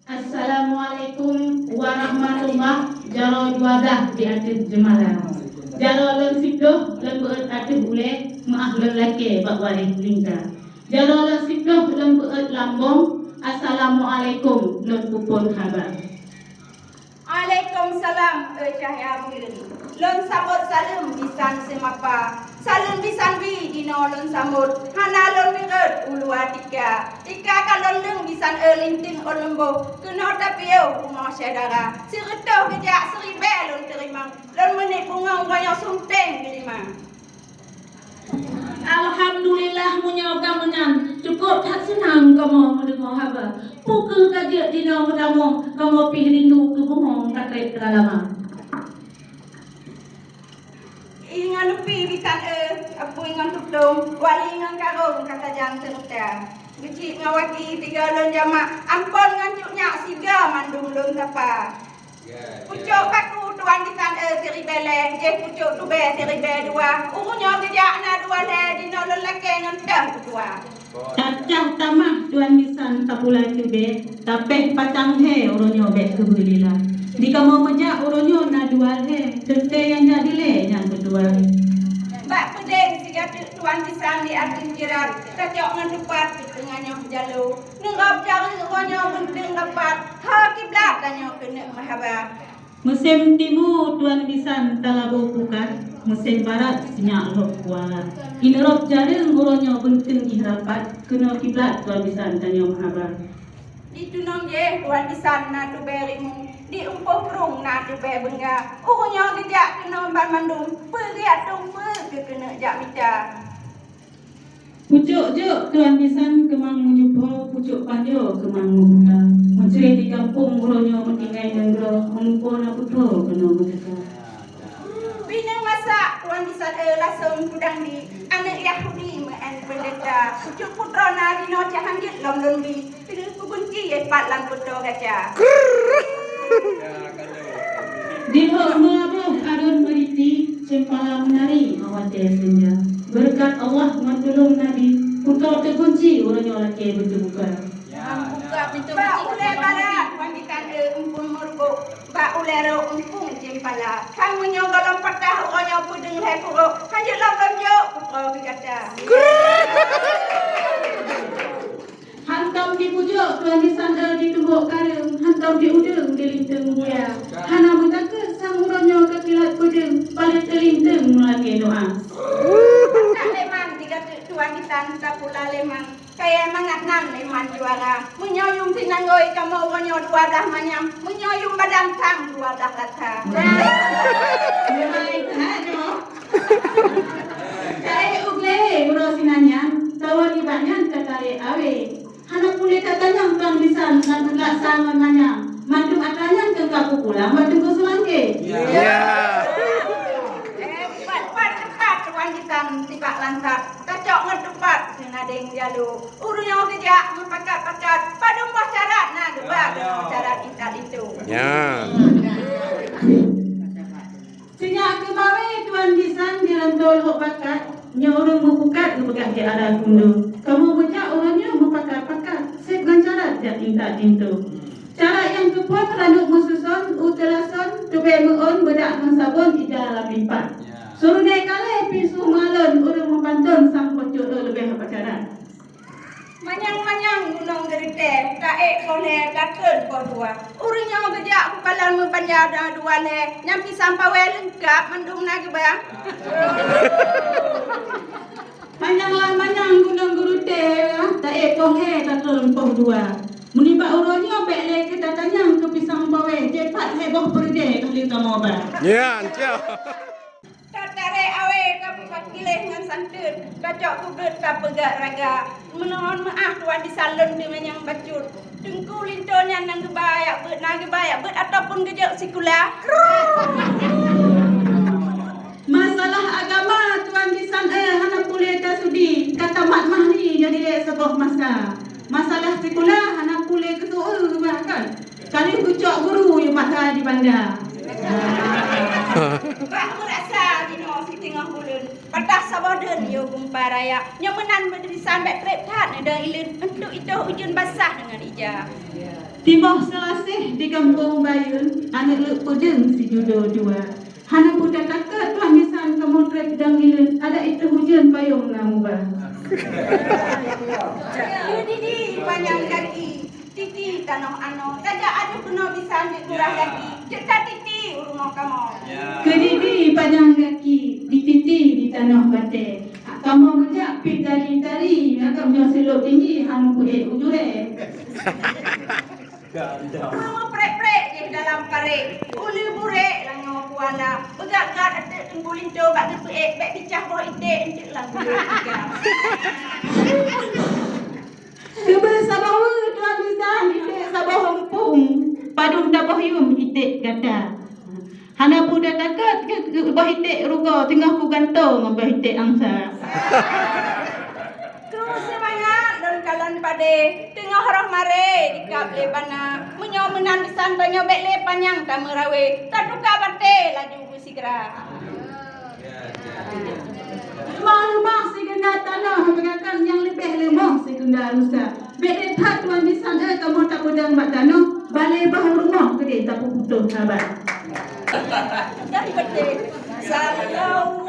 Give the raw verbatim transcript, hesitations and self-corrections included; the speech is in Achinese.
Assalamualaikum warahmatullah. Jaroe dua blah di ateueh jeumala. Jaroe lôn siplôh lôn beuet ateueh ulèe, meu'ah lôn lakèe bak waréh lingka. Jaroe lôn siplôh lôn beuet lambông, assalamualaikum lôn peuphôn haba. Waalaikumsalam, eh, cahya buleuen. Lôn sambot saleuem bisan seumapa. Saleuem bisan bi jinoe lôn sambot. Hana lôn mirot u luwa tika. Tika ka lôn leueng bisan e linteung ôn leumbôh. Keunoe tapiôh bumoe syedara. Sireutôh geujak siribèe lôn teurimong. Lôn meuneuk bungong goe nyoe sunteng geulima. Alhamdulillah, meunyoe ka meunan, cukôp that seunang kamoe meudeungoe haba. Peu kheueh ka jeuet jinoe meutamong, kamoe pih rindu keu bumoe ka trép teuma lama. Ingat lupi bisan e, apui ngon tutong, wali ngon karong ka tajang seureuta. Geuchik ngon waki tiga lôn jamak, ampon ngon cut nyak siga mandum lôn sapa. Pucôk paku tuan bisan e siribèe lhèe, jih pucôk tubèe siribèe dua. Ureueng nyoe geujak na dua lhèe, jinoe lôn lakèe ngon teuh keudua. Tacah tamah tuan bisan tapula tubèe, tapéh patang lhèe uroe nyoe bèk keubeue lila. Di kamoe meujak uroe nyoe na dua lhèe, teuntèe nyang jak dilèe nyang keudua. Bak peudeng sigateuk tuan bisan di ateueh jirat, tacok ngon tupat di teungoh nyoe jaloe. Neurab jari uroe nyoe beunteng rapat, ha kiblat tanyoe keuneuk meuhaba. Musém timu tuan bisan talabu pukat, musém barat sinyak lhok kuala. Inrop jareueng uroe nyoe beunteng jih rapat, keunoe kiblat tuan bisan tanyoe meuhaba. Di tunong jéh tuan bisan na tubèe rimu, di umpôh krueng na tubèe beungga. Uroe nyoe geujak keunoe banmandum, peue geuatong peue keu keuneuk jak mita. Pucôk jôk tuan bisan keumang meunyeupho, pucôk panjoe keumang meubuta. Meucre di gampông uroe nyoe meutinggai nanggroe, meulumpô na putroe keunoe meuteuka. Bineung masak tuan bisan e lasong kudang di, aneuk Yahudi meu'en peundeta. Pucôk putroe na jinoe cahang jeuet lom lôn bi. Keuneuk kubeunci ié pat lam peutoe gaca. Di hok meuaboh arôn meuriti, ceumpala meunari mawatée senja. Beureukat Allah ngon tulông Nabi, peutoe teukunci uroe nyoe lakée beuteubuka. Bak ulée barat wan ikan e eumpung meuruboh, bak ulée rot eumpung ceumpala. Ka meunyoe gohlom patah uroe nyoe peudeueng lhée kurok, hanjeuet lom lôn jok peutoe keu gata. Hantom di bujôk tuan bisan e di tumbok kareueng, hantom di udeueng di linteung buya. Hana meutakeuet sang uroe nyoe ka kilat peudeueng, paleng teulinteung meulakée doá. Patah leman di gateuk tuan bisan tapula leman, kayée mangat nan leman juara. Meunyoe yum sinanggôi kamoe uroe nyoe dua blaih manyam, meunyoe yum badan sang dua blaih rata. Nah, mulai that nyoe. Taék u glé uroe sinan nyan, sawan nibak nyan tatarek awé. Hana puléh tatanyong tuan bisan lam teuglak sa ngon manyang. Mandum atra nyan keu ka peupulang bak Teungku Seulangké. Ya. Eh, pat-pat teupat tuan bisan sibak lantak. Tacok ngon tupat seunadeng jaloe. Ureueng nyang geujak meupakat-pakat. Padum boh syarat na geuba keunoe syarat intat itu. Ya. Sinyak keumawé tuan bisan jiranto lhok bakat, nyoe ureueng meupukat geupeugah di ara kundo. Kamoe beujak uroe nyoe meupakat-pakat, seb ngon carat jak intat pintoe. Carat nyang keuphon ranub meususon, u teulason, tubée meu'on, beudak ngon sabon, ija lam lipat. Surunéh kalé pisu meualon, ureueng meupanton sang pocok leubeh bak carat. Manyang-manyang gunong geureuté, taék poh lhée tateun poh dua. Ureueng nyoe geujak kukalon meubanja dua lhée, nyang pisang pawé leungkab mandum na geuba. Manyang lah manyang gunong geureuté, taék poh lhée tateun poh dua. Meunibak uroe nyoe bék lé keu tatanyong keu pisang pawé, jeuet pat lhée boh peureudée ka lheueh kamoe ba. Ya, ancah. Tatarek awé ka peupat giléh ngon santeut, kacok keubeut ka peugah raga. Meunoe meuáh tuan bisan lôn teumanyong bacut. Teungku linto nyan nyang geuba yak beuet, na geuba yak beuet ataupun geujok sikula. Masalah agama tuan bisan eh hana puléh tasudi, ka tamat mahri jadi lé saboh masa. Masalah sikula hana puléh keutueu geuba kan. Kali kucok guru yue masa di banda. Bah meurasa jinoe siteungoh buleuen, patah saboh deun yue gumpa raya. Nyoe meunan meudrisan bék trép that neuda ileuen, untuk itoh ujeuen basah deungon ija. Timoh Seulaseh di gampông Bayeuen, aneuk leuek peudeueng sijudo dua. Hana peue tatakot tuan bisan kamoe trép dang ileuen, adak iteuh ujeuen payong na muba. Keu didi panyang gaki, titi tanoh anoe, tajak aju keunoe bisan di kurah gaki, jeuet tatiti u rumoh kamoe. Keu didi panyang gaki, dititi di tanoh batée. Kamoe meujak pih tari-tari, nangkam nyoe silop tinggi, hana peuék u jurée. Kamoe prek-prek jih dalam karét, uleue burek langoe kuala, peugah gat ateueh teungku linto bak geupeuék, bék bicah boh iték enteuk lam buleuen tiga. Keubeue saboh weue tuan bisan iték saboh eumpung, padum taboh yuem iték gata. Hana peue tatakot keu, keu boh iték rugoe teungoh kugantong ngon boh iték angsa. Kru seumangat lôn kalon padé, teungoh roh maré dikab lé bana. Meunyoe meunan bisan tanyoe bék lé panyang tameurawé, tatuka batée laju beusigra. Leumah-leumah sigeunda tanoh, meungakan nyang leubeh leumoh sigeunda rusa. Bék that tuan bisan, eh, kamoe tapeudong bak tanoh, balée bah rumoh keudeh tapeuputôh sabat. Dah beutôi. Sallallahu